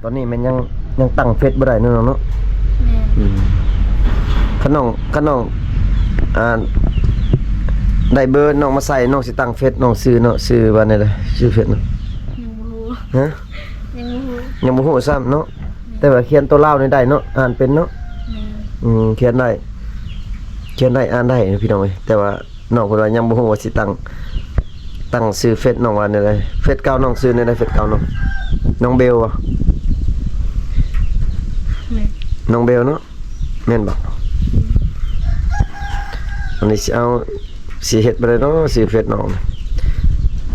ຕອນນີ້ແມ່ນຍັງ ຍັງຕັ້ງເຟສບໍ່ໄດ້ເນາະນ້ອງເນາະ. ແມ່ນ. ອືມ ຄັນນ້ອງ ຄັນນ້ອງ ອ່າ ໄດ້ເບີນ້ອງມາໃສ່ ນ້ອງຊິຕັ້ງເຟສນ້ອງຊື່ເນາະ ຊື່ວ່າແນວໃດ? ຊື່ເຟສເນາະ. ຍັງບໍ່ຮູ້. ຮະ? ຍັງບໍ່ຮູ້. ຍັງບໍ່ຮູ້ຊ້ຳເນາະ. ແມ່ນ. ແຕ່ວ່າຂຽນຕົວລາວນີ້ໄດ້ເນາະ ອ່ານເປັນເນາະ. ແມ່ນ. ອືມ ຂຽນໄດ້. ຂຽນໄດ້ ອ່ານໄດ້ພີ່ນ້ອງເອີຍ ແຕ່ວ່າ ນ້ອງເພິ່ນວ່າຍັງບໍ່ຮູ້ວ່າຊິຕັ້ງ ຕັ້ງຊື່ເຟສນ້ອງວ່າແນວໃດ. ເຟສເກົ່ານ້ອງຊື່ແນວໃດ? ເຟສເກົ່ານ້ອງ ນ້ອງເບວບໍ່? ແມ່ນ. ນ້ອງເບວເນາະ ແມ່ນບໍ່? ອືມ ອັນນີ້ຊິເອົາ ຊິເຮັດບໍ່ໄດ້ເນາະ ຊື່ເຟສນ້ອງ.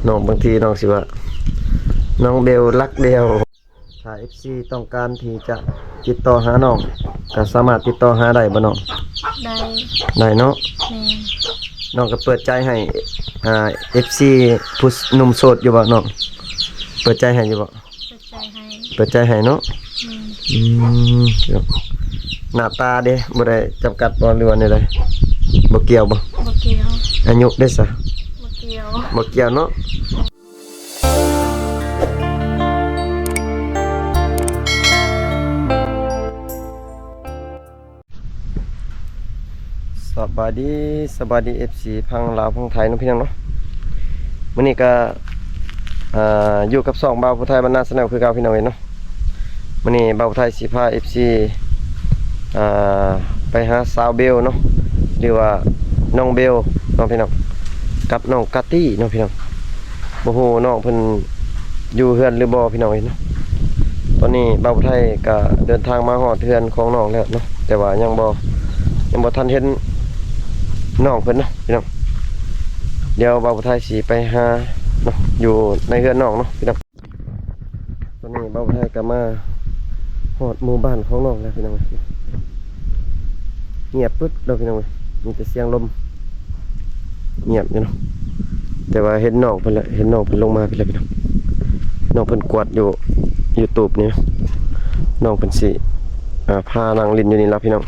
ນ້ອງ ບາງທີນ້ອງຊິວ່າ ນ້ອງເບວລັກດຽວ. ຖ້າເອັຟຊີຕ້ອງການທີ່ຈະຕິດຕໍ່ຫານ້ອງ ກໍສາມາດຕິດຕໍ່ຫາໄດ້ບໍ່ນ້ອງ? ໄດ້. ໄດ້ເນາະ. ແມ່ນ. ນ້ອງກໍເປີດໃຈໃຫ້ ອ່າ ເອັຟຊີຜູ້ໜຸ່ມໂສດຢູ່ບໍ່ນ້ອງ? ເປີດໃຈໃຫ້ຢູ່ບໍ່? ເປີດໃຈໃຫ້. ເປີດໃຈໃຫ້ເນາະ. ແມ່ນ. ອືມ ໜ້າຕາເດ້ ບໍ່ໄດ້ຈຳກັດບໍ່ ຫຼືວ່າແນວໃດ? ບໍ່ກ່ຽວບໍ່? ບໍ່ກ່ຽວ. ອາຍຸເດ້ຊະ? ບໍ່ກ່ຽວ. ບໍ່ກ່ຽວເນາະ. ສະບາຍດີ ສະບາຍດີ ເອັຟຊີ ຝັ່ງລາວຝັ່ງໄທເນາະ ພີ່ນ້ອງເນາະ. ມື້ນີ້ກະ ເອີ ຢູ່ກັບຊ່ອງບ່າວຜູ້ໄທບ້ານນາ Channel ຄືເກົ່າ ພີ່ນ້ອງເອີຍເນາະ. ມື້ນີ້ບ່າວຜູ້ໄທຊິພາ ເອັຟຊີ ອ່າ ໄປຫາສາວເບວເນາະ ຫຼືວ່ານ້ອງເບວເນາະ ພີ່ນ້ອງ ກັບນ້ອງກາຕີ້ເນາະ ພີ່ນ້ອງ. ບໍ່ຮູ້ນ້ອງເພິ່ນຢູ່ເຮືອນຫຼືບໍ່ ພີ່ນ້ອງເອີຍເນາະ. ຕອນນີ້ບ່າວຜູ້ໄທກໍເດີນທາງມາຮອດເຮືອນຂອງນ້ອງແລ້ວເນາະ ແຕ່ວ່າຍັງບໍ່ ຍັງບໍ່ທັນເຫັນນ້ອງເພິ່ນເນາະ ພີ່ນ້ອງ. ດຽວບ່າວຜູ້ໄທຊິໄປຫາເນາະ ຢູ່ໃນເຮືອນນ້ອງເນາະ ພີ່ນ້ອງ. ຕອນນີ້ບ່າວຜູ້ໄທກໍມາຮອດໝູ່ບ້ານຂອງນ້ອງແລ້ວ ພີ່ນ້ອງເອີຍ. ງຽບປຶດເນາະ ພີ່ນ້ອງເອີຍ ມີແຕ່ສຽງລົມ ງຽບຢູ່ເນາະ. ແຕ່ວ່າເຫັນນ້ອງເພິ່ນລະ ເຫັນນ້ອງເພິ່ນລົງມາພີ້ລະ ພີ່ນ້ອງ. ນ້ອງເພິ່ນກວາດຢູ່ ຢູ່ຕູບນີ້ ນ້ອງເພິ່ນຊິ ອ່າ ພານັ່ງຫຼິ້ນຢູ່ນີ້ລະ ພີ່ນ້ອງ.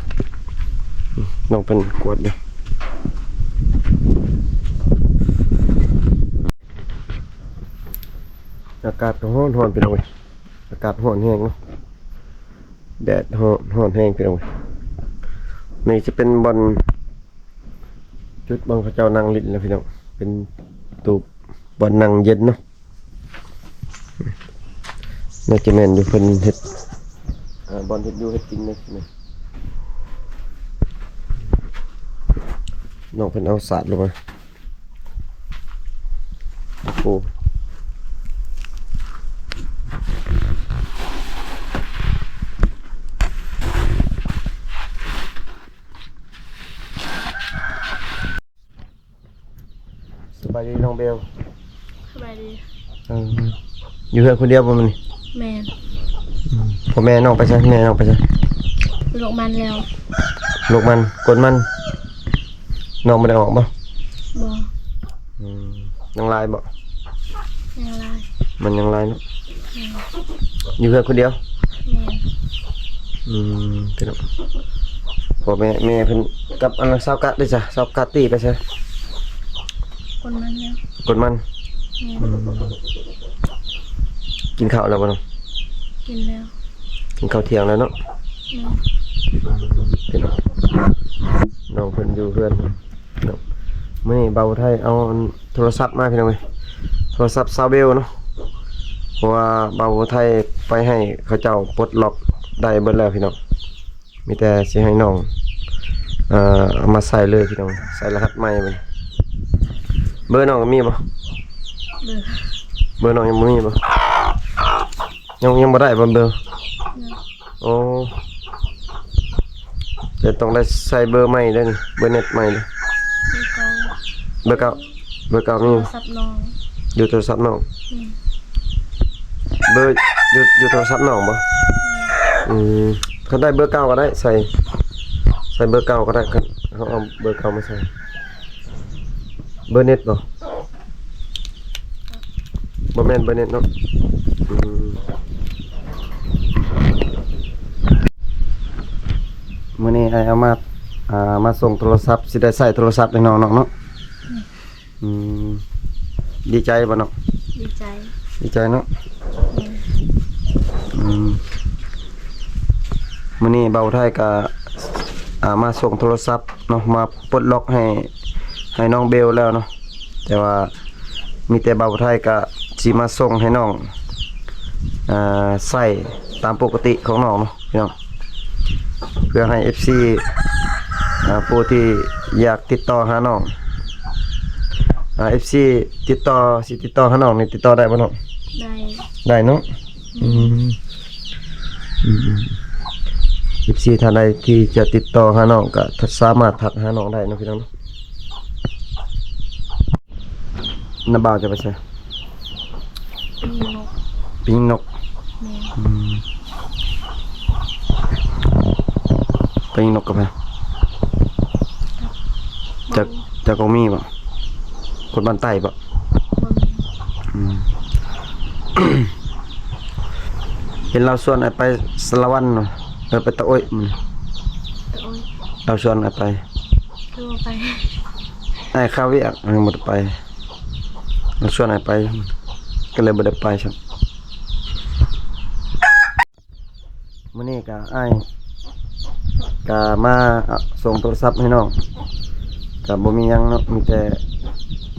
ນ້ອງເພິ່ນກວາດຢູ່. ອາກາດກໍຮ້ອນໆ ພີ່ນ້ອງເອີຍ ອາກາດຮ້ອນແຮງເນາະ ແດດຮ້ອນ ຮ້ອນແຮງ ພີ່ນ້ອງເອີຍ. ນີ້ຈະເປັນບ່ອນ ຈຸດບ່ອນເຂົາເຈົ້ານັ່ງຫຼິ້ນແຫຼະ ພີ່ນ້ອງ ເປັນຕູບ ບ່ອນນັ່ງເຢັນເນາະ. ໜ້າຈະແມ່ນຢູ່ ເພິ່ນເຮັດ ອ່າ ບ່ອນເຮັດຢູ່ເຮັດກິນເດ້ ນ້ອງເພິ່ນເອົາສາດລົງມາ. ໂອ້ ສະບາຍດີນ້ອງເບວ. ສະບາຍດີ. ເອີ ຢູ່ເຮືອນຄົນດຽວບໍ່ມື້ນີ້? ແມ່ນ. ອືມ ພໍ່ແມ່ນ້ອງໄປໃສ? ແມ່ນ້ອງໄປໃສ? ລູກມັນແລ້ວ. ລູກມັນ ກົນມັນ ນ້ອງບໍ່ໄດ້ອອກບໍ່? ບໍ່. ອືມ ຍັງຫຼາຍບໍ່? ຍັງຫຼາຍ. ມັນຍັງຫຼາຍເນາະ. ແມ່ນ. ຢູ່ເຮືອນຄົນດຽວ? ແມ່ນ. ອືມ ພີ່ນ້ອງ ພໍ່ແມ່ ແມ່ເພິ່ນກັບອັນສາວກະເດ້ຊະ? ສາວກະຕີໄປໃສ? ກົນມັນແລ້ວ. ກົນມັນ. ແມ່ນ. ອືມ ກິນເຂົ້າແລ້ວບໍ່ນ້ອງ? ກິນແລ້ວ. ກິນເຂົ້າທ່ຽງແລ້ວເນາະ. ແມ່ນ. ພີ່ນ້ອງ ນ້ອງເພິ່ນຢູ່ເຮືອນ. ເນາະ ມື້ນີ້ບ່າວໄທເອົາອັນໂທລະສັບມາ ພີ່ນ້ອງເອີຍ ໂທລະສັບສາວເບວເນາະ ເພາະວ່າບ່າວໄທໄປໃຫ້ເຂົາເຈົ້າປົດລັອກໄດ້ເບິດແລ້ວ ພີ່ນ້ອງ. ມີແຕ່ຊິໃຫ້ນ້ອງ ເອີ ເອົາມາໃສ່ເລີຍ ພີ່ນ້ອງ ໃສ່ລະຫັດໃໝ່ເບິ່ງ. ເບີນ້ອງມີບໍ່? ເບີ ເບີນ້ອງຍັງບໍ່ມີບໍ່? ຍັງ ຍັງບໍ່ໄດ້ບໍ່ເບີ? ຍັງ. ໂອ້ ແຕ່ຕ້ອງໄດ້ໃສ່ເບີໃໝ່ເດີ້ນີ້ ເບີເນັດໃໝ່ເດີ້. ເບີເກົ່າ ເບີເກົ່າ ເບີເກົ່າມີຢູ່ ໂທລະສັບນ້ອງ ຢູ່ໂທລະສັບນ້ອງ. ອືມ ເບີຢູ່ ຢູ່ໂທລະສັບນ້ອງບໍ່? ອືມ ຄັນໄດ້ເບີເກົ່າກໍໄດ້ ໃສ່ ໃສ່ເບີເກົ່າກໍໄດ້ ຄັນເຮົາເອົາເບີເກົ່າມາໃສ່. ເບີເນັດບໍ່? ບໍ່ແມ່ນເບີເນັດເນາະ. ອືມ ມື້ນີ້ອ້າຍເອົາມາ ອ່າ ມາສົ່ງໂທລະສັບ ຊິໄດ້ໃຊ້ໂທລະສັບໃຫ້ນ້ອງໆເນາະ. ອືມ ອືມ ດີໃຈບໍ່ນ້ອງ? ດີໃຈ. ດີໃຈເນາະ. ແມ່ນ. ອືມ ມື້ນີ້ບ່າວໄທກະ ອ່າ ມາສົ່ງໂທລະສັບເນາະ ມາປົດລັອກໃຫ້ ໃຫ້ນ້ອງເບວແລ້ວເນາະ ແຕ່ວ່າມີແຕ່ບ່າວໄທກະຊິມາສົ່ງໃຫ້ນ້ອງ ອ່າ ໃຊ້ຕາມປົກກະຕິຂອງນ້ອງເນາະ ພີ່ນ້ອງ ເພື່ອໃຫ້ເອັຟຊີ ອ່າ ຜູ້ທີ່ຢາກຕິດຕໍ່ຫານ້ອງ ອ່າ ເອັຟຊີ ຕິດຕໍ່ ຊິຕິດຕໍ່ຫານ້ອງນີ້ ຕິດຕໍ່ໄດ້ບໍ່ນ້ອງ? ໄດ້ ໄດ້ເນາະ ອືມ ອືມ ເອັຟຊີ ທ່ານໃດທີ່ຈະຕິດຕໍ່ຫານ້ອງ ກໍສາມາດທັກຫານ້ອງໄດ້ເນາະ ພີ່ນ້ອງເນາະ. ນ້າບ່າວຈະໄປໃສ? ປີ້ງນົກ ປີ້ງນົກ ແມ່ນ ອືມ ໄປຍິງນົກກັບໃຜ? ຈັກ ຈັກກໍມີບໍ່? ຄົນບ້ານໃຕ້ບໍ່? ບໍ່ມີ ອືມ ເຫັນລາວຊວນອ້າຍໄປສາລະວັນ ເອີ ໄປຕະໂອ້ຍ ຕະໂອ້ຍ ລາວຊວນອ້າຍໄປ ຄືບໍ່ໄປ ອ້າຍຄາວຽກ ຍັງບໍ່ໄດ້ໄປ ລາວຊວນອ້າຍໄປ ກໍເລີຍບໍ່ໄດ້ໄປຊ້ຳ. ມື້ນີ້ກະອ້າຍກະມາ ອະ ສົ່ງໂທລະສັບໃຫ້ນ້ອງ ກະບໍ່ມີຫຍັງເນາະ ມີແຕ່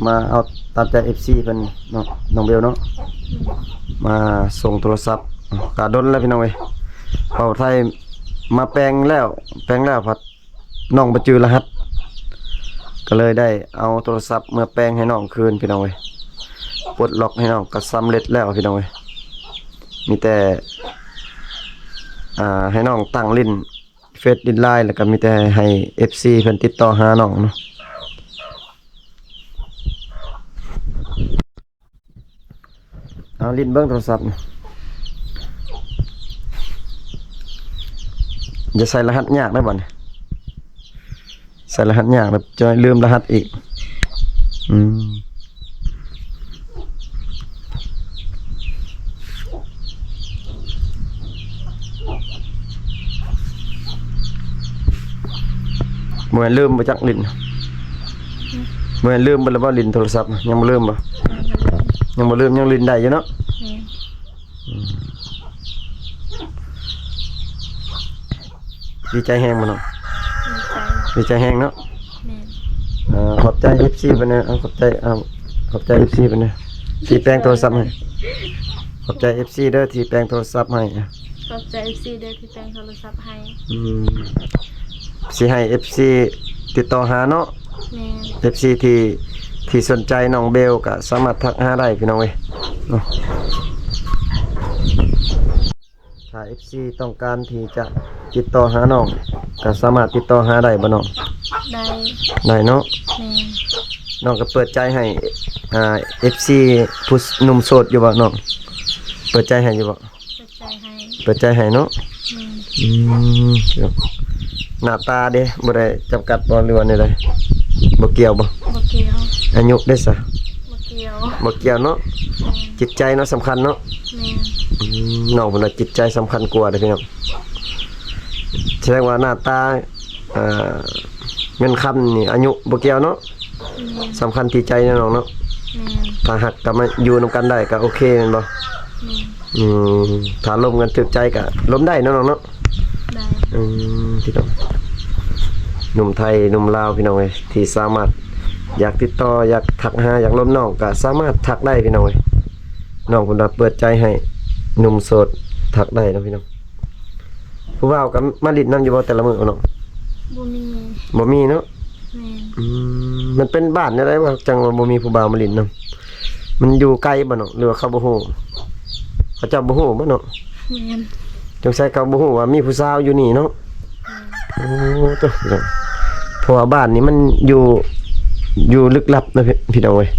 ມາເອົາຕາມໃຈເອັຟຊີເພິ່ນເນາະ ນ້ອງເບວເນາະ ອືມ ມາສົ່ງໂທລະສັບ ກະດົນແລ້ວພີ່ນ້ອງເອີຍ ເວົ້າໄທມາແປງແລ້ວ ແປງແລ້ວພັດ ນ້ອງບໍ່ຈື່ລະຫັດ ກໍເລີຍໄດ້ເອົາໂທລະສັບເມືອແປງໃຫ້ນ້ອງຄືນພີ່ນ້ອງເອີຍ ປົດລັອກໃຫ້ນ້ອງກໍສຳເລັດແລ້ວພີ່ນ້ອງເອີຍ ມີແຕ່ ອ່າ ໃຫ້ນ້ອງຕັ້ງຫຼິ້ນເຟສຫຼິ້ນລາຍ ແລ້ວກໍມີແຕ່ໃຫ້ເອັຟຊີເພິ່ນຕິດຕໍ່ຫານ້ອງເນາະ. ເອົາຫຼິ້ນເບິ່ງໂທລະສັບ ຢ່າໃສ່ລະຫັດຍາກເດີບັດນີ້ ໃສ່ລະຫັດຍາກແລ້ວຈະລືມລະຫັດອີກ ອືມ ບໍ່ແມ່ນລືມບໍ່ຈັກຫຼິ້ນ ບໍ່ແມ່ນລືມເບິດແລ້ວບໍ່ຫຼິ້ນໂທລະສັບ ຍັງບໍ່ລືມບໍ່? ຍັງບໍ່ລືມ ຍັງຫຼິ້ນໄດ້ຢູ່ເນາະ ແມ່ນ ອືມ ດີໃຈແຮງບໍ່ນ້ອງ? ດີໃຈ ດີໃຈແຮງເນາະ ແມ່ນ ເອີ ຂອບໃຈເອັຟຊີເພິ່ນເດີ ເອົາ ຂອບໃຈ ເອົາ ຂອບໃຈເອັຟຊີເພິ່ນເດີ ທີ່ແປງໂທລະສັບໃຫ້ ຂອບໃຈເອັຟຊີເດີທີ່ແປງໂທລະສັບໃຫ້ ຂອບໃຈເອັຟຊີເດີທີ່ແປງໂທລະສັບໃຫ້ ອືມ ຊິໃຫ້ເອັຟຊີຕິດຕໍ່ຫາເນາະ ແມ່ນ ເອັຟຊີທີ່ ທີ່ສົນໃຈນ້ອງເບວກໍສາມາດທັກຫາໄດ້ພີ່ນ້ອງເອີຍເນາະ ຖ້າເອັຟຊີຕ້ອງການທີ່ຈະຕິດຕໍ່ຫານ້ອງ ກໍສາມາດຕິດຕໍ່ຫາໄດ້ບໍ່ນ້ອງ? ໄດ້ ໄດ້ເນາະ ແມ່ນ ນ້ອງກໍເປີດໃຈໃຫ້ ອ່າ ເອັຟຊີຜູ້ໜຸ່ມໂສດຢູ່ບໍ່ນ້ອງ? ເປີດໃຈໃຫ້ຢູ່ບໍ່? ເປີດໃຈໃຫ້ ເປີດໃຈໃຫ້ເນາະ ແມ່ນ ອືມ ໜ້າຕາເດ ບໍ່ໄດ້ຈຳກັດບໍ່ ຫຼືວ່າແນວໃດ? ບໍ່ກ່ຽວບໍ່? ບໍ່ກ່ຽວ ອາຍຸເດຊະ? ບໍ່ກ່ຽວ ບໍ່ກ່ຽວເນາະ ແມ່ນ ຈິດໃຈເນາະ ສຳຄັນເນາະ ແມ່ນ ອືມ ນ້ອງເພິ່ນວ່າຈິດໃຈສຳຄັນກວ່າເດ້ພີ່ນ້ອງ ສະແດງວ່າໜ້າຕາ ເອີ ເງິນຄຳນີ້ອາຍຸບໍ່ກ່ຽວເນາະ ແມ່ນ ສຳຄັນທີ່ໃຈເນາະນ້ອງເນາະ ແມ່ນ ຖ້າຮັກກໍມາຢູ່ນຳກັນໄດ້ກໍໂອເຄແມ່ນບໍ່? ແມ່ນ ອືມ ຖ້າລົມກັນຖືກໃຈກໍລົມໄດ້ເນາະນ້ອງເນາະ ໄດ້ ອືມ ພີ່ນ້ອງ ໜຸ່ມໄທ ໜຸ່ມລາວ ພີ່ນ້ອງເອີຍ ທີ່ສາມາດຢາກຕິດຕໍ່ ຢາກທັກຫາ ຢາກລົມນ້ອງ ກໍສາມາດທັກໄດ້ ພີ່ນ້ອງເອີຍ ນ້ອງເພິ່ນວ່າເປີດໃຈໃຫ້ໜຸ່ມໂສດທັກໄດ້ເນາະ ພີ່ນ້ອງ ຜູ້ບ່າວກໍມາຫຼິ້ນນຳຢູ່ບໍ່ແຕ່ລະມື້ນ້ອງ? ບໍ່ມີ ບໍ່ມີເນາະ ແມ່ນ ອືມ ມັນເປັນບ້ານແນວໃດວະ ຈັ່ງວ່າບໍ່ມີຜູ້ບ່າວມາຫຼິ້ນນຳ? ມັນຢູ່ໄກບໍ່ນ້ອງ ຫຼືວ່າເຂົາບໍ່ຮູ້? ເຂົາເຈົ້າບໍ່ຮູ້ບໍ່ນ້ອງ? ແມ່ນ ສົງໄສເຂົາບໍ່ຮູ້ວ່າມີຜູ້ສາວຢູ່ນີ້ເນາະ ແມ່ນ ໂອ້ ໂຕ ເພາະວ່າບ້ານນີ້ມັນຢູ່ ຢູ່ລຶກລັບນະ ພີ່ ພີ່ນ້ອງເອີຍ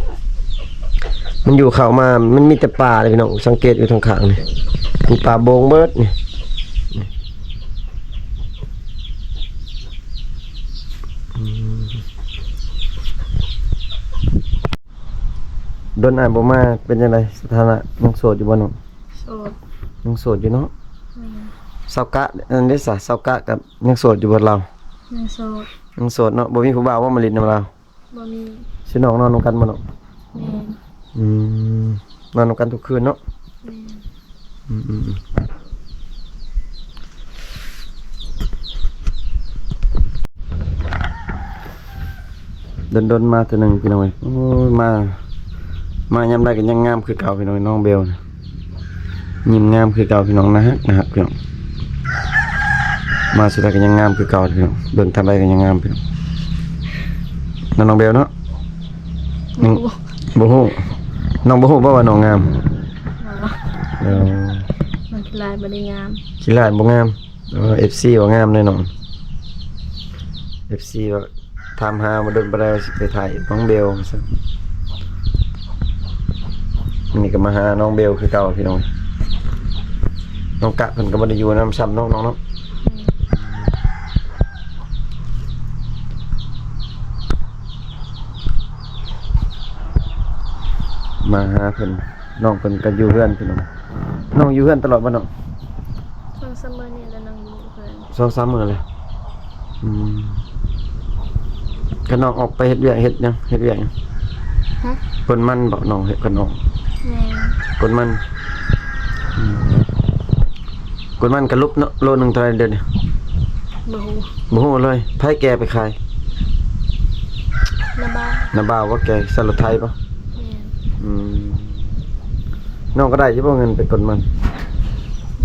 ມັນຢູ່ເຂົ້າມາ ມັນມີແຕ່ປ່າເດ້ພີ່ນ້ອງ ສັງເກດຢູ່ທາງຂ້າງນີ້ ມີປ່າໂບງເບິດນີ້ ອືມ ດົນອ້າຍບໍ່ມາ ເປັນຈັ່ງໃດສະຖານະ ຍັງໂສດຢູ່ບໍ່ນ້ອງ? ໂສດ ຍັງໂສດຢູ່ເນາະ ແມ່ນ ສາວກະ ອັນນີ້ຊະ ສາວກະກໍຍັງໂສດຢູ່ບໍ່ລາວ? ຍັງໂສດ ຍັງໂສດເນາະ ບໍ່ມີຜູ້ບ່າວບໍ່ມາຫຼິ້ນນຳລາວ? ບໍ່ມີ ຊິນ້ອງນອນນຳກັນບໍ່ນ້ອງ? ແມ່ນ ອືມ ນອນນຳກັນທຸກຄືນເນາະ? ແມ່ນ ອືມໆໆ ດົນໆມາເທື່ອໜຶ່ງພີ່ນ້ອງເອີຍ. ໂອ້ຍ ມາ ມາຍາມໃດກໍຍັງງາມຄືເກົ່າພີ່ນ້ອງເອີຍ. ນ້ອງເບວນະ ຍິ້ມງາມຄືເກົ່າພີ່ນ້ອງ. ໜ້າຮັກ ໜ້າຮັກພີ່ນ້ອງ. ມາສຸດໃດກໍຍັງງາມຄືເກົ່າພີ່ນ້ອງ. ເບິ່ງທາງໃດກໍຍັງງາມພີ່ນ້ອງ. ນັ້ນນ້ອງເບວເນາະ. ຍັງ ບໍ່ຮູ້ ບໍ່ຮູ້. ນ້ອງບໍ່ຮູ້ບໍ່ວ່ານ້ອງງາມ? ບໍ່. ເອີ ນ້ອງຂີ້ລ້າຍບໍ່ໄດ້ງາມ. ຂີ້ລ້າຍບໍ່ງາມ. ເອີ ເອັຟຊີວ່າງາມແນ່ນອນ. ເອັຟຊີວ່າ ຖາມຫາມາດົນປານໃດວ່າຊິໄປຖ່າຍນ້ອງເບວວ່າຊັ້ນ. ມື້ນີ້ກໍມາຫານ້ອງເບວຄືເກົ່າພີ່ນ້ອງ. ນ້ອງກະເພິ່ນກໍບໍ່ໄດ້ຢູ່ນຳຊ້ຳເນາະ ນ້ອງເນາະ. ມາຫາເພິ່ນ ນ້ອງເພິ່ນກໍຢູ່ເຮືອນພີ່ນ້ອງ. ນ້ອງຢູ່ເຮືອນຕະຫຼອດບໍ່ນ້ອງ? ສອງສາມມື້ນີ້ແຫຼະນ້ອງຢູ່ເຮືອນ. ສອງສາມມື້ແລ້ວ. ອືມ ຄັນນ້ອງອອກໄປເຮັດວຽກ ເຮັດຫຍັງ ເຮັດວຽກຫຍັງ? ຮະ? ກົນມັນບໍ? ນ້ອງເຮັດ ຄັນນ້ອງ ແມ່ນ ກົນມັນ. ອືມ ກົນມັນກະຫຼຸບເນາະ. ໂລໜຶ່ງເທົ່າໃດດຽວນີ້? ບໍ່ຮູ້ ບໍ່ຮູ້ເລີຍ. ໃຜແກ່ໄປຂາຍ? ນ້າບ່າວ ນ້າບ່າວບໍ່ແກ່? ໃສ່ລົດໄຖບໍ? ແມ່ນ. ອືມ ນ້ອງກໍໄດ້ຢູ່ບໍ່ເງິນໄປກົນມັນ?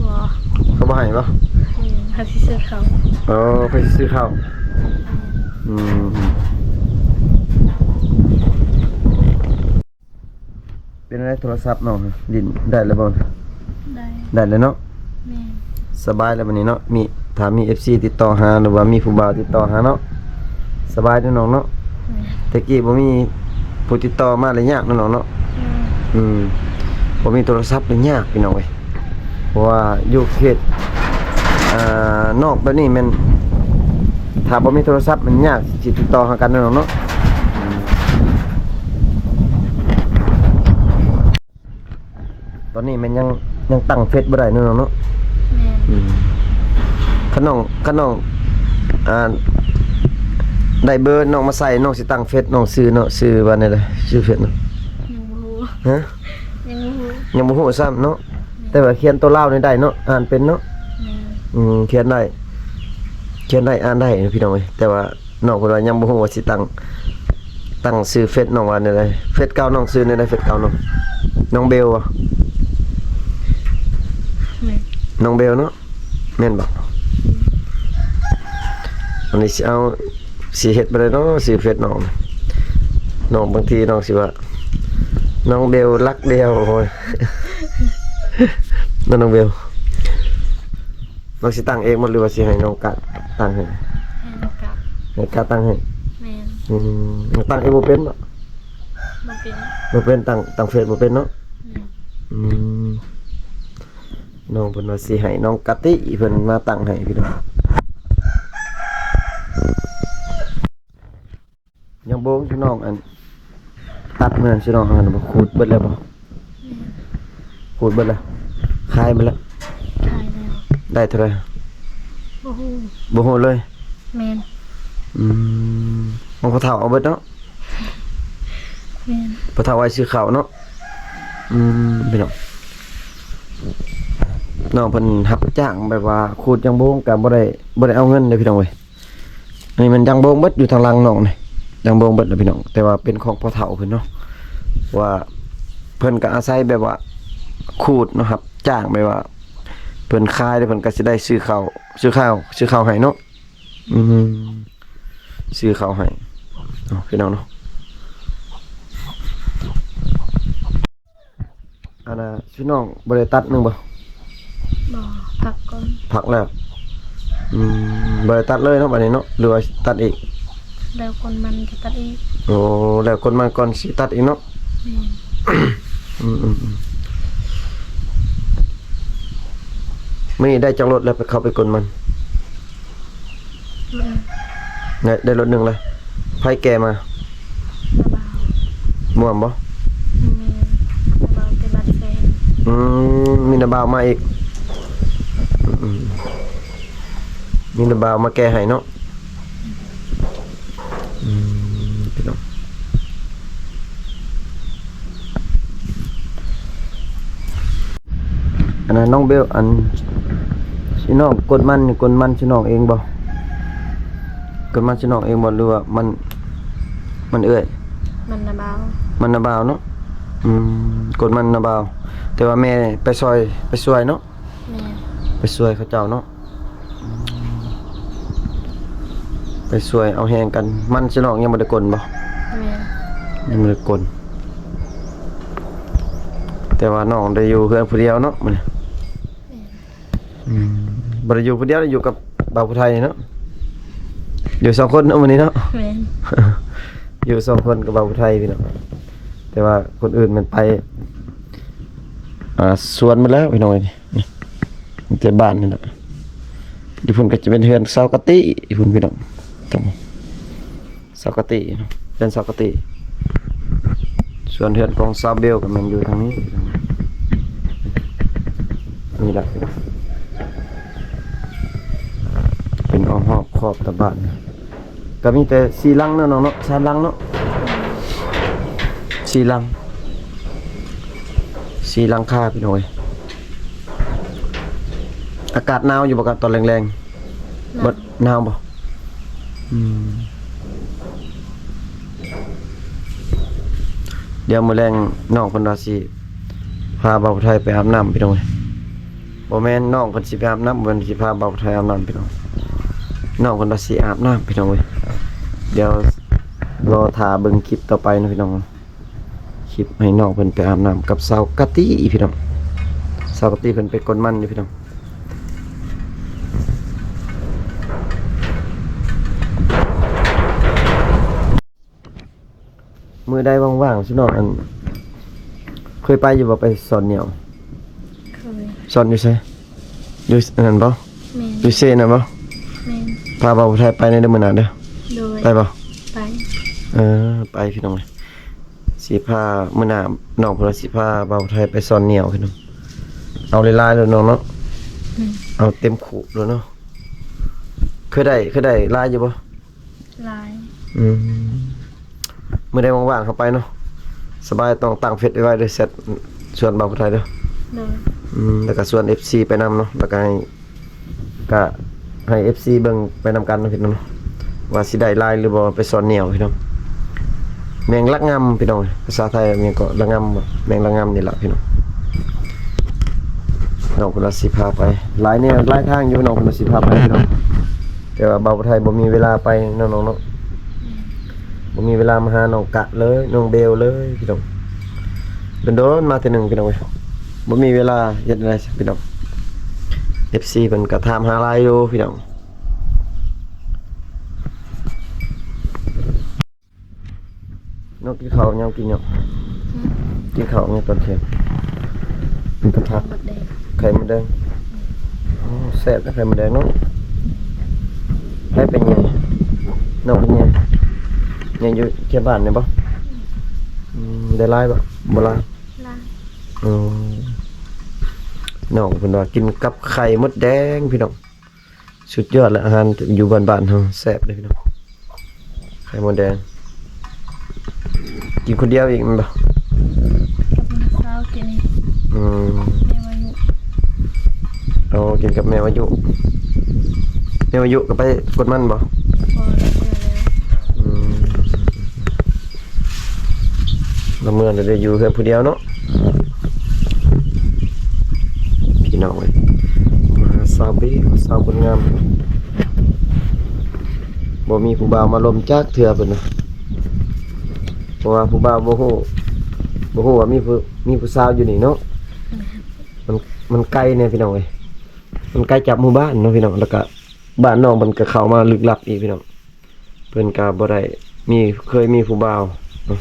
ບໍ່. ເຂົາບໍ່ໃຫ້ບໍ? ອືມ ເຂົາຊິຊື້ເຂົ້າ. ເອີ ເພິ່ນຊິຊື້ເຂົ້າ. ອືມ ເປັນໄງໂທລະສັບນ້ອງ ຫຼິ້ນໄດ້ແລ້ວບໍ່? ໄດ້ ໄດ້ແລ້ວເນາະ. ແມ່ນ. ສະບາຍແລ້ວບັດນີ້ເນາະ. ມີ ຖ້າມີເອັຟຊີຕິດຕໍ່ຫາ ຫຼືວ່າມີຜູ້ບ່າວຕິດຕໍ່ຫາເນາະ ສະບາຍເນາະນ້ອງເນາະ. ແມ່ນ. ແຕ່ກີ້ບໍ່ມີຜູ້ຕິດຕໍ່ມາແລ້ວຍາກເນາະນ້ອງເນາະ. ແມ່ນ. ອືມ ບໍ່ມີໂທລະສັບນີ້ຍາກພີ່ນ້ອງເອີຍ. ເພາະວ່າຢູ່ເຂດ ອ່າ ນອກແບບນີ້ແມ່ນ ຖ້າບໍ່ມີໂທລະສັບມັນຍາກຊິຕິດຕໍ່ຫາກັນເນາະນ້ອງເນາະ. ອືມ ຕອນນີ້ແມ່ນຍັງ ຍັງຕັ້ງເຟສບໍ່ໄດ້ເນາະນ້ອງເນາະ. ແມ່ນ. ອືມ ຄັນນ້ອງ ຄັນນ້ອງ ອ່າ ໄດ້ເບີນ້ອງມາໃສ່ ນ້ອງຊິຕັ້ງເຟສນ້ອງຊື່ເນາະ ຊື່ວ່າແນວໃດ? ຊື່ເຟສເນາະ. ຍັງບໍ່ຮູ້. ຮະ? ຍັງບໍ່ຮູ້ ຍັງບໍ່ຮູ້ຊ້ຳເນາະ. ແມ່ນ. ແຕ່ວ່າຂຽນໂຕລາວນີ້ໄດ້ເນາະ ອ່ານເປັນເນາະ. ແມ່ນ. ອືມ ຂຽນໄດ້ ຂຽນໄດ້ ອ່ານໄດ້ພີ່ນ້ອງເອີຍ. ແຕ່ວ່າ ນ້ອງເພິ່ນວ່າຍັງບໍ່ຮູ້ວ່າຊິຕັ້ງ ຕັ້ງຊື່ເຟສນ້ອງວ່າແນວໃດ? ເຟສເກົ່ານ້ອງຊື່ແນວໃດ? ເຟສເກົ່ານ້ອງ ນ້ອງເບວບໍ? ແມ່ນ. ນ້ອງເບວເນາະ ແມ່ນບໍ? ອັນນີ້ຊິເອົາ ຊິເຮັດແບບໃດເນາະ ຊື່ເຟສນ້ອງ. ນ້ອງບາງທີນ້ອງຊິວ່າ ນ້ອງເບວລັກດຽວ ໂອ້ຍ ນັ້ນນ້ອງເບວ. ນ້ອງຊິຕັ້ງເອງບໍ່ ຫຼືວ່າຊິໃຫ້ນ້ອງກະຕັ້ງໃຫ້? ໃຫ້ນ້ອງກະ ໃຫ້ກະຕັ້ງໃຫ້. ແມ່ນ. ອືມ ນ້ອງຕັ້ງເອງບໍ່ເປັນເນາະ? ບໍ່ເປັນ. ບໍ່ເປັນ ຕັ້ງ ຕັ້ງເຟສບໍ່ເປັນເນາະ? ແມ່ນ. ອືມ ນ້ອງເພິ່ນວ່າຊິໃຫ້ນ້ອງກະຕິເພິ່ນມາຕັ້ງໃຫ້ພີ່ນ້ອງ. ຍາງໂບງຊິນ້ອງ ອັນ ຕັດເມືອນຊິນ້ອງ ອັນ ຂູດເບິດແລ້ວບໍ່? ແມ່ນ. ຂູດເບິດແລ້ວ ຂາຍເບິດແລ້ວ. ຂາຍແລ້ວ. ໄດ້ເທົ່າໃດ? ບໍ່ຮູ້ ບໍ່ຮູ້ເລີຍ. ແມ່ນ. ອືມ ຂອງພໍ່ເຖົ້າເອົາເບິດເນາະ. ແມ່ນ. ພໍ່ເຖົ້າໄວ້ຊື້ເຂົ້າເນາະ. ອືມ ພີ່ນ້ອງ ນ້ອງເພິ່ນຮັບຈ້າງແບບວ່າຂູດຍາງໂບງ ກໍບໍ່ໄດ້ ບໍ່ໄດ້ເອົາເງິນເດ້ພີ່ນ້ອງເອີຍ. ອັນນີ້ແມ່ນຢາງໂບງເບິດ ຢູ່ທາງຫຼັງນ້ອງນີ້ ຢາງໂບງເບິດນະພີ່ນ້ອງ. ແຕ່ວ່າເປັນຂອງພໍ່ເຖົ້າເພິ່ນເນາະ ວ່າເພິ່ນກໍອາໄສແບບວ່າຂູດເນາະ ຮັບຈ້າງແບບວ່າເພິ່ນຂາຍແລ້ວ ເພິ່ນກໍຊິໄດ້ຊື້ເຂົ້າ ຊື້ເຂົ້າ ຊື້ເຂົ້າໃຫ້ເນາະ. ອືມ ຊື້ເຂົ້າໃຫ້ເນາະ ພີ່ນ້ອງເນາະ. ອັນນ່າ ຊຸມນ້ອງບໍ່ໄດ້ຕັດໜຶ່ງບໍ່? ບໍ່ ພັກກ່ອນ. ພັກແລ້ວ. ອືມ ບໍ່ໄດ້ຕັດເລີຍເນາະ ບັດນີ້ເນາະ ຫຼືວ່າຕັດອີກ? ແລ້ວກົນມັນຈະຕັດອີກ. ໂອ້ ແລ້ວກົນມັນກ່ອນຊິຕັດອີກເນາະ. ແມ່ນ. ອືມໆ ມື້ນີ້ໄດ້ຈັກລົດແລ້ວ ໄປເຂົ້າໄປກົນມັນ? ລົດໜຶ່ງ. ໄດ້ ໄດ້ລົດໜຶ່ງແລ້ວ. ໃຜແກ່ມາ? ນ້າບ່າວ. ມ່ວນບໍ່? ແມ່ນ ນ້າບ່າວແຕ່ບ້ານແຊງ. ອືມ ມີນ້າບ່າວມາອີກ. ອືມ ມີນ້າບ່າວມາແກ່ໃຫ້ເນາະ. ອືມ ພີ່ນ້ອງ ອັນນັ້ນນ້ອງເບວ ອັນ ຊິນ້ອງກົນມັນນີ້ ກົນມັນຊິນ້ອງເອງບໍ່? ກົນມັນຊິນ້ອງເອງບໍ່ ຫຼືວ່າມັນ ມັນເອື້ອຍ? ມັນນາບ່າວ. ມັນນາບ່າວເນາະ. ອືມ ກົນມັນນາບ່າວ. ແຕ່ວ່າແມ່ໄປຊ່ອຍ ໄປຊ່ວຍເນາະ. ແມ່ນ. ໄປຊ່ວຍເຂົາເຈົ້າເນາະ. ໄປຊ່ວຍເອົາແຮງກັນ. ມັນຊິນ້ອງຍັງບໍ່ໄດ້ກົນບໍ່? ແມ່ນ. ຍັງບໍ່ໄດ້ກົນ. ແຕ່ວ່ານ້ອງໄດ້ຢູ່ເຮືອນຜູ້ດຽວເນາະມື້ນີ້. ແມ່ນ. ອືມ ບໍ່ໄດ້ຢູ່ຜູ້ດຽວ ຢູ່ກັບບ່າວຜູ້ໄທເນາະ. ຢູ່ສອງຄົນເນາະມື້ນີ້ເນາະ. ແມ່ນ. ຢູ່ສອງຄົນກັບບ່າວຜູ້ໄທພີ່ນ້ອງ. ແຕ່ວ່າຄົນອື່ນມັນໄປ ອ່າ ສວນໝົດແລ້ວພີ່ນ້ອງເອີຍ. ນີ້ ມີແຕ່ບ້ານນີ້ແຫຼະ. ຢູ່ພຸ້ນກໍຈະເປັນເຮືອນຊາວກະຕິຢູ່ພຸ້ນພີ່ນ້ອງ. ຊາວກະຕິເນາະ ເຮືອນຊາວກະຕິ. ສ່ວນເຮືອນຂອງຊາວເບວກໍແມ່ນຢູ່ທາງນີ້ ນີ້ລະ ເປັນອ້ອມຮອບຂອບຕາບ້ານ. ກໍມີແຕ່ສີ່ຫຼັງເນາະນ້ອງເນາະ ສາມຫຼັງເນາະ ສີ່ຫຼັງ ສີ່ຫຼັງຄາພີ່ນ້ອງເອີຍ. ອາກາດໜາວຢູ່ບໍ່ກະຕອນແລງໆ? ໜາວ. ບໍ່ ໜາວບໍ່? ອືມ ດຽວມື້ແລງນ້ອງເພິ່ນວ່າຊິພາບ່າວໄທໄປອາບນ້ຳພີ່ນ້ອງເອີຍ. ບໍ່ແມ່ນນ້ອງເພິ່ນຊິໄປອາບນ້ຳ ເພິ່ນຊິພາບ່າວໄທອາບນ້ຳພີ່ນ້ອງ. ນ້ອງເພິ່ນວ່າຊິອາບນ້ຳພີ່ນ້ອງເອີຍ. ດຽວລໍຖ້າເບິ່ງຄລິບຕໍ່ໄປເນາະພີ່ນ້ອງ. ຄລິບໃຫ້ນ້ອງເພິ່ນໄປອາບນ້ຳກັບສາວກະຕິພີ່ນ້ອງ. ສາວກະຕິເພິ່ນໄປກົນມັນຢູ່ພີ່ນ້ອງ. ມື້ໃດວ່າງໆ ຊິນ້ອງ ອັນ ເຄີຍໄປຢູ່ບໍ່ ໄປສອນໜຽວ? ເຄີຍ. ສອນຢູ່ໃສ? ຢູ່ອັນນັ້ນບໍ່? ແມ່ນ. ຢູ່ເຊນັ້ນບໍ່? ແມ່ນ. ພາບ່າວໄທໄປແດ່ເດີມື້ໜ້າເດີ. ໂດຍ. ໄປບໍ່? ໄປ. ເອີ ໄປພີ່ນ້ອງເອີຍ. ຊິພາ ມື້ໜ້ານ້ອງເພິ່ນວ່າຊິພາບ່າວໄທໄປສອນໜຽວພີ່ນ້ອງ. ເອົາຫຼາຍໆໂລດນ້ອງເນາະ. ແມ່ນ. ເອົາເຕັມຄຸໂລດເນາະ. ເຄີຍໄດ້ ເຄີຍໄດ້ຫຼາຍຢູ່ບໍ່? ຫຼາຍ. ອືມ ມື້ໃດວ່າງໆ ເຮົາໄປເນາະ. ສະບາຍຕ້ອງຕັ້ງເຟສໄວ້ເດີ ແຊັດຊວນບ່າວຜູ້ໄທເດີ. ໂດຍ. ອືມ ແລ້ວກໍຊວນເອັຟຊີໄປນຳເນາະ ແລ້ວກໍໃຫ້ ກະໃຫ້ເອັຟຊີເບິ່ງໄປນຳກັນເນາະພີ່ນ້ອງເນາະ ວ່າຊິໄດ້ຫຼາຍຫຼືບໍ່ ໄປສອນໜຽວພີ່ນ້ອງ. ແມງລະງຳພີ່ນ້ອງ ພາສາໄທແມ່ນກໍລະງຳບໍ່ ແມງລະງຳນີ້ລະພີ່ນ້ອງ. ນ້ອງເພິ່ນວ່າຊິພາໄປ ຫຼາຍແນວຫຼາຍທາງຢູ່ ນ້ອງເພິ່ນວ່າຊິພາໄປພີ່ນ້ອງ. ແຕ່ວ່າບ່າວໄທບໍ່ມີເວລາໄປເນາະນ້ອງເນາະ. ບໍ່ມີເວລາມາຫານ້ອງກະເລີຍ ນ້ອງເບວເລີຍພີ່ນ້ອງ. ດົນໆມາເທື່ອໜຶ່ງພີ່ນ້ອງເອີຍ. ບໍ່ມີເວລາເຮັດແນວໃດຊະພີ່ນ້ອງ. ເອັຟຊີເພິ່ນກໍຖາມຫາຫຼາຍຢູ່ພີ່ນ້ອງ. ນ້ອງກິນເຂົ້າຍັງ ກິນຍັງ? ຫືມ? ກິນເຂົ້າຍັງຕອນທ່ຽງ? ກິນກັບຜັກ ໄຂ່ມົດແດງ. ໂອ້ ແຊບເດ້ໄຂ່ມົດແດງເນາະ. ໃຜເປັນໃຫຍ່? ນ້ອງເປັນໃຫຍ່? ໃຫຍ່ຢູ່ແຖວບ້ານນີ້ບໍ່? ອືມ ໄດ້ຫຼາຍບໍ່? ບໍ່ຫຼາຍ. ຫຼາຍ. ອໍ ນ້ອງເພິ່ນວ່າກິນກັບໄຂ່ມົດແດງພີ່ນ້ອງ. ສຸດຍອດແຫຼະ ອາຫານຢູ່ບ້ານໆເຮົາແຊບເດ້ພີ່ນ້ອງ. ໄຂ່ມົດແດງ ກິນຄົນດຽວອີກແມ່ນບໍ່? ກັບນ້ອງສາວກິນ. ອືມ ແມ່ວາຍຸ. ອໍ ກິນກັບແມ່ວາຍຸ. ແມ່ວາຍຸກໍໄປກົດມັນບໍ່? ບໍ່ ລາວເມືອແລ້ວ. ອືມ ລາວເມືອແລ້ວ ໄດ້ຢູ່ເຮືອນຜູ້ດຽວເນາະ. ພີ່ນ້ອງເອີຍ ມາຫາສາວເບວ ສາວຄົນງາມ ບໍ່ມີຜູ້ບ່າວມາລົມຈັກເທື່ອເພິ່ນວ່າ. ເພາະວ່າຜູ້ບ່າວບໍ່ຮູ້ ບໍ່ຮູ້ວ່າມີຜູ້ ມີຜູ້ສາວຢູ່ນີ້ເນາະ. ມັນ ມັນໄກແດ່ພີ່ນ້ອງເອີຍ ມັນໄກຈາກໝູ່ບ້ານເນາະພີ່ນ້ອງ. ແລ້ວກະບ້ານນ້ອງເພິ່ນກະເຂົ້າມາລຶກລັບອີກພີ່ນ້ອງ. ເພິ່ນກະບໍ່ໄດ້ມີ ເຄີຍມີຜູ້ບ່າວເນາະ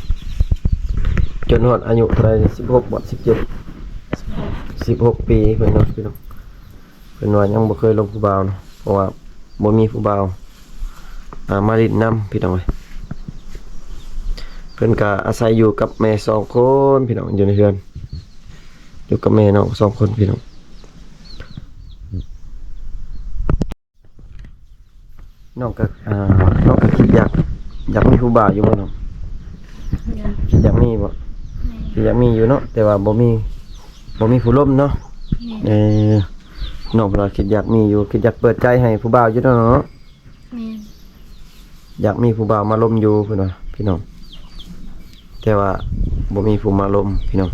ຈົນຮອດອາຍຸເທົ່າໃດ ສິບຫົກບໍ່ ສິບເຈັດ ສິບຫົກປີເພິ່ນເນາະພີ່ນ້ອງ. ເພິ່ນວ່າຍັງບໍ່ເຄີຍລົມຜູ້ບ່າວເນາະ ເພາະວ່າບໍ່ມີຜູ້ບ່າວ ອ່າ ມາຫຼິ້ນນຳພີ່ນ້ອງເອີຍ. ເພິ່ນກະອາໄສຢູ່ກັບແມ່ສອງຄົນພີ່ນ້ອງ ຢູ່ໃນເຮືອນ ຢູ່ກັບແມ່ນ້ອງສອງຄົນພີ່ນ້ອງ. ນ້ອງກໍ ອ່າ ນ້ອງກໍຄິດຢາກ ຢາກມີຜູ້ບ່າວຢູ່ບໍ່ນ້ອງ? ຢາກ. ຄິດຢາກມີບໍ່? ແມ່ນ. ຄິດຢາກມີຢູ່ເນາະ ແຕ່ວ່າບໍ່ມີ ບໍ່ມີຜູ້ລົມເນາະ. ແມ່ນ. ເອີ ນ້ອງເພິ່ນວ່າຄິດຢາກມີຢູ່ ຄິດຢາກເປີດໃຈໃຫ້ຜູ້ບ່າວຢູ່ເນາະ. ແມ່ນ. ຢາກມີຜູ້ບ່າວມາລົມຢູ່ເພິ່ນວ່າ ພີ່ນ້ອງ. ແຕ່ວ່າບໍ່ມີຜູ້ມາລົມພີ່ນ້ອງ.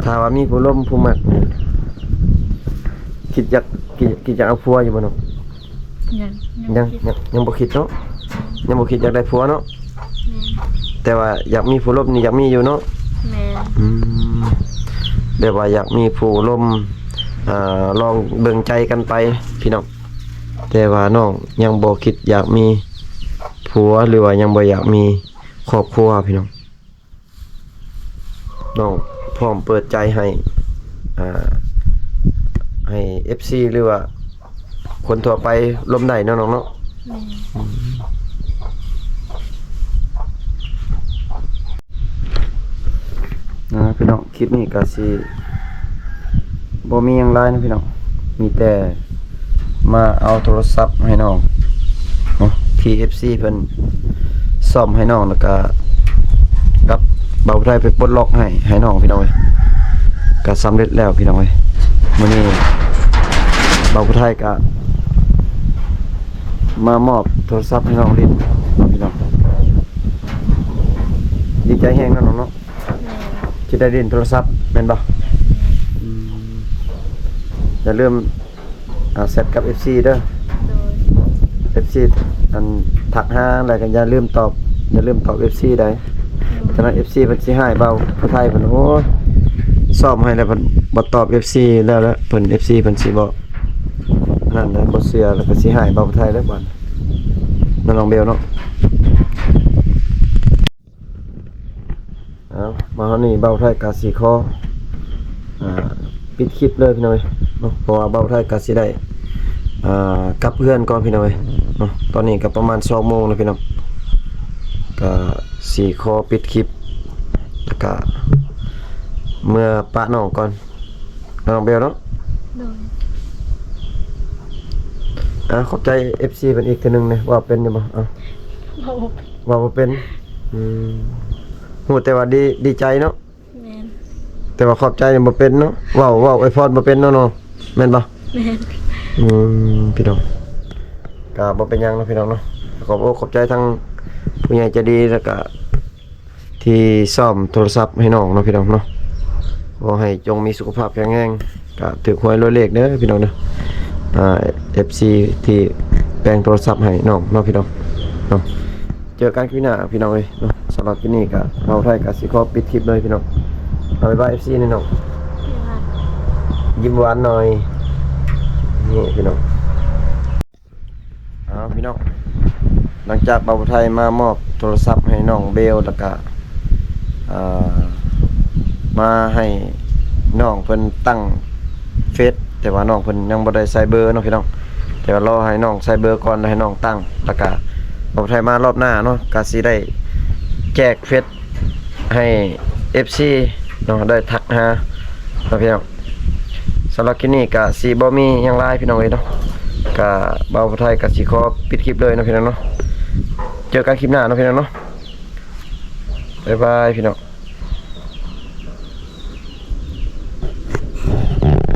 ຖ້າວ່າມີຜູ້ລົມຜູ້ມັກນີ້ ຄິດຢາກ ຄິດ ຄິດຢາກເອົາຜົວຢູ່ບໍ່ນ້ອງ? ຍັງ ຍັງ ຍັງ ຍັງບໍ່ຄິດເນາະ. ຍັງບໍ່ຄິດຢາກໄດ້ຜົວເນາະ. ແມ່ນ. ແຕ່ວ່າຢາກມີຜູ້ລົມນີ້ ຢາກມີຢູ່ເນາະ. ແມ່ນ. ອືມ ແບບວ່າຢາກມີຜູ້ລົມ ອ່າ ລອງເບິ່ງໃຈກັນໄປພີ່ນ້ອງ. ແຕ່ວ່ານ້ອງຍັງບໍ່ຄິດຢາກມີຜົວ ຫຼືວ່າຍັງບໍ່ຢາກມີຄອບຄົວພີ່ນ້ອງ. ນ້ອງພ້ອມເປີດໃຈໃຫ້ ອ່າ ໃຫ້ເອັຟຊີ ຫຼືວ່າຄົນທົ່ວໄປລົມໄດ້ເນາະນ້ອງເນາະ. ແມ່ນ. ອືມ ອ່າ ພີ່ນ້ອງ ຄລິບນີ້ກໍຊິບໍ່ມີຫຍັງຫຼາຍເນາະພີ່ນ້ອງ ມີແຕ່ ມາເອົາໂທລະສັບໃຫ້ນ້ອງເນາະ ທີ່ເອັຟຊີເພິ່ນສ້ອມໃຫ້ນ້ອງ ແລ້ວກະກັບບ່າວຜູ້ໄທໄປປົດລັອກໃຫ້ ໃຫ້ນ້ອງພີ່ນ້ອງເອີຍ. ກະສຳເລັດແລ້ວພີ່ນ້ອງເອີຍ. ມື້ນີ້ບ່າວຜູ້ໄທກະມາມອບໂທລະສັບໃຫ້ນ້ອງຫຼິ້ນເນາະພີ່ນ້ອງ. ດີໃຈແຮງເນາະນ້ອງເນາະ. ແມ່ນ. ຊິໄດ້ຫຼິ້ນໂທລະສັບແມ່ນບໍ່? ແມ່ນ. ອືມ ຢ່າລືມ ອ່າ ແຊັດກັບເອັຟຊີເດີ. ໂດຍ. ເອັຟຊີ ອັນ ທັກຫາແລ້ວກໍຢ່າລືມຕອບ ຢ່າລືມຕອບເອັຟຊີໄດ໋. ໂດຍ. ສະນັ້ນເອັຟຊີເພິ່ນຊິຮ້າຍບ່າວຜູ້ໄທເພິ່ນ ໂອ້ຍ ຊ້ອມໃຫ້ແລ້ວເພິ່ນບໍ່ຕອບເອັຟຊີແລ້ວ ແລ້ວເພິ່ນ ເອັຟຊີເພິ່ນຊິບໍ່ນັ້ນ ບໍ່ເຊື່ອ ແລ້ວກໍຊິຮ້າຍບ່າວຜູ້ໄທແລ້ວບາດ ນັ້ນນ້ອງເບວເນາະ. ເອົາ ມາຮອດນີ້ບ່າວໄທກະຊິຂໍ ອ່າ ປິດຄລິບເລີຍພີ່ນ້ອງເອີຍເນາະ ເພາະວ່າບ່າວໄທກະຊິໄດ້ ອ່າ ກັບເຮືອນກ່ອນພີ່ນ້ອງເອີຍເນາະ. ຕອນນີ້ກະປະມານສອງໂມງແລ້ວພີ່ນ້ອງ ກະຊິຂໍປິດຄລິບ ແລ້ວກະເມືອປະນ້ອງກ່ອນ ນ້ອງເບວເນາະ. ໂດຍ. ອ່າ ຂອບໃຈເອັຟຊີເພິ່ນອີກເທື່ອໜຶ່ງແດ່ ເວົ້າເປັນຢູ່ບໍ່? ເອົ້າ ເວົ້າບໍ່ເປັນ. ເວົ້າບໍ່ເປັນ. ອືມ ຮູ້ແຕ່ວ່າດີ ດີໃຈເນາະ. ແມ່ນ. ແຕ່ວ່າຂອບໃຈນີ້ບໍ່ເປັນເນາະ ເວົ້າ ເວົ້າອວຍພອນບໍ່ເປັນເນາະນ້ອງ ແມ່ນບໍ່? ແມ່ນ. ອືມ ພີ່ນ້ອງ ກະບໍ່ເປັນຫຍັງເນາະພີ່ນ້ອງເນາະ. ຂອບອົກຂອບໃຈທັງຜູ້ໃຫຍ່ໃຈດີ ແລ້ວກະທີ່ສ້ອມໂທລະສັບໃຫ້ນ້ອງເນາະພີ່ນ້ອງເນາະ. ຂໍໃຫ້ຈົ່ງມີສຸຂະພາບແຂງແຮງ ກະຖືກຫວຍລວຍເລກເດີພີ່ນ້ອງເດີ. ອ່າ ເອັຟຊີທີ່ແປງໂທລະສັບໃຫ້ນ້ອງເນາະພີ່ນ້ອງເນາະ. ເຈີກັນຄລິບໜ້າພີ່ນ້ອງເອີຍເນາະ. ສຳລັບຄລິບນີ້ກະ ບ່າວໄທກະຊິຂໍປິດຄລິບເລີຍພີ່ນ້ອງ. ເອົາ ບາຍບາຍເອັຟຊີແນ່ນ້ອງ. ບາຍບາຍ. ຍິ້ມຫວານໜ້ອຍ ນີ້ພີ່ນ້ອງ. ເອົາ ພີ່ນ້ອງ ຫຼັງຈາກບ່າວໄທມາມອບໂທລະສັບໃຫ້ນ້ອງເບວ ແລ້ວກະ ອ່າ ມາໃຫ້ນ້ອງເພິ່ນຕັ້ງເຟສ ແຕ່ວ່ານ້ອງເພິ່ນຍັງບໍ່ໄດ້ໃສ່ເບີເນາະພີ່ນ້ອງ. ແຕ່ວ່າລໍໃຫ້ນ້ອງໃສ່ເບີກ່ອນ ແລ້ວໃຫ້ນ້ອງຕັ້ງ ແລ້ວກະບ່າວໄທມາລອບໜ້າເນາະ ກະຊິໄດ້ແຈກເຟສໃຫ້ເອັຟຊີເນາະ ໄດ້ທັກຫາເນາະພີ່ນ້ອງ. ສຳລັບຄລິບນີ້ກະຊິບໍ່ມີຫຍັງຫຼາຍພີ່ນ້ອງເອີຍເນາະ. ກະບ່າວໄທກະຊິຂໍປິດຄລິບເລີຍເນາະພີ່ນ້ອງເນາະ. ເຈີກັນຄລິບໜ້າເນາະພີ່ນ້ອງເນາະ. ບາຍບາຍພີ່ນ້ອງ.